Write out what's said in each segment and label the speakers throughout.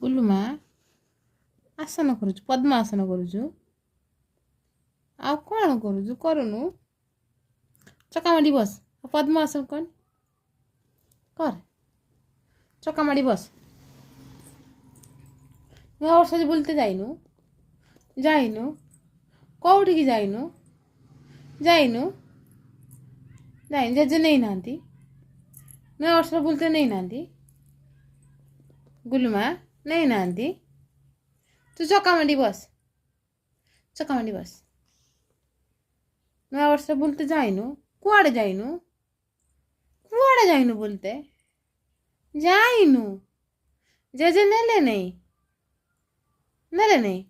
Speaker 1: ଗୁଲୁ ମା, ଆସନ କରୁଛୁ, ପଦ୍ମାସନ କରୁଛୁ, ଆଉ କ'ଣ କରୁଛୁ? କରୁନୁ। ଚକା ମାଡ଼ି ବସ। ପଦ୍ମାସନ କର, କର। ଚକା ମାଡ଼ି ବସ। ନୂଆ ବର୍ଷ ବୁଲତେ ଯାଇନୁ? ଯାଇନୁ? କୋଉଠିକି ଯାଇନୁ? ଯାଇନୁ? ଯାଇନି? ଜେଜେ ନେଇନାହାନ୍ତି? ନୂଆ ବର୍ଷ ବୁଲତେ ନେଇନାହାନ୍ତି? ଗୁଲୁମା, ନେଇନାହାନ୍ତି? ତୁ ଚକା ମାଡ଼ି ବସ, ଚକା ମାଡ଼ି ବସ। ନୂଆ ବର୍ଷ ବୁଲତେ ଯାଇନୁ? କୁଆଡ଼େ ଯାଇନୁ? କୁଆଡ଼େ ଯାଇନୁ ବୁଲତେ? ଯାଇନୁ? ଜେଜେ ନେଲେ ନେଇ? ନେଲେ ନେଇ?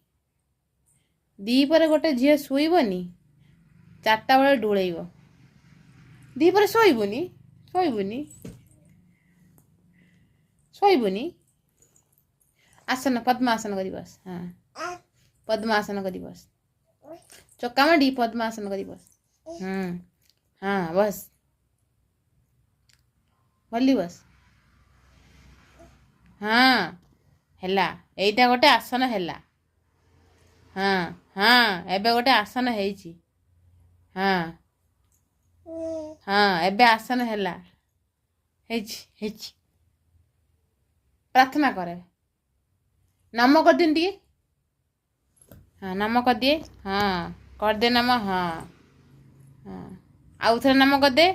Speaker 1: ଦ୍ୱିପହରେ ଗୋଟେ ଝିଅ ଶୋଇବନି, 4ଟା ବେଳେ ଢୁଳେଇବ। ଦ୍ୱିପହରେ ଶୋଇବୁନି? ଶୋଇବୁନି? ଶୋଇବୁନି? ଆସନ, ପଦ୍ମାସନ କରି ବସ। ହଁ, ପଦ୍ମାସନ କରି ବସ। ଚକା ମାଡ଼ି ପଦ୍ମାସନ କରି ବସ। ହୁଁ, ହଁ, ବସ, ଭଲି ବସ। ହଁ, ହେଲା। ଏଇଟା ଗୋଟେ ଆସନ ହେଲା। ହଁ ହଁ, ଏବେ ଗୋଟେ ଆସନ ହେଇଛି। ହଁ ହଁ, ଏବେ ଆସନ ହେଲା, ହେଇଛି, ହେଇଛି। ପ୍ରାର୍ଥନା କରେ, ନମ କରିଦିଅନି ଟିକେ। ହଁ, ନମ କରିଦିଏ। ହଁ, କରିଦେ ନମ। ହଁ ହଁ, ଆଉ ଥରେ ନମ କରିଦେ।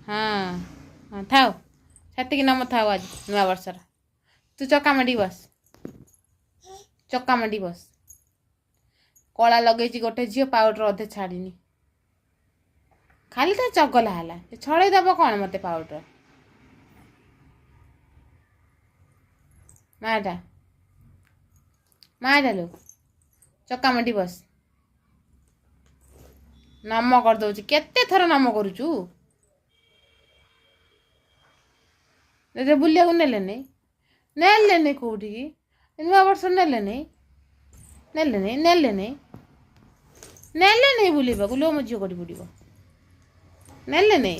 Speaker 1: ହଁ ହଁ, ଥାଉ, ସେତିକି ନମ ଥାଉ ଆଜି ନୂଆ ବର୍ଷର। ତୁ ଚକା ମାଡ଼ି ବସ, ଚକା ମାଡ଼ି ବସ। କଳା ଲଗେଇଛି ଗୋଟେ ଝିଅ, ପାଉଡ଼ର ଅଧେ ଛାଡ଼ିନି, ଖାଲି ତ ଚଗଲା ହେଲା। ଛଡ଼େଇ ଦେବ କ'ଣ ମୋତେ ପାଉଡ଼ର? ମାଟା, ମାଟା ଲୋ, ଚକା ମାଡ଼ି ବସ। ନମ କରିଦେଉଛି। କେତେ ଥର ନମ କରୁଛୁ? ବୁଲିବାକୁ ନେଲେନି? ନେଲେନି କୋଉଠିକି? ନୂଆ ବର୍ଷ ନେଲେନି? ନେଲେନି? ନେଲେନି? ନେଲେନି ବୁଲିବାକୁ? ଲୋ, ମୋ ଝିଅ କୋଉଠି ବୁଲିବ? ନେଲେନି?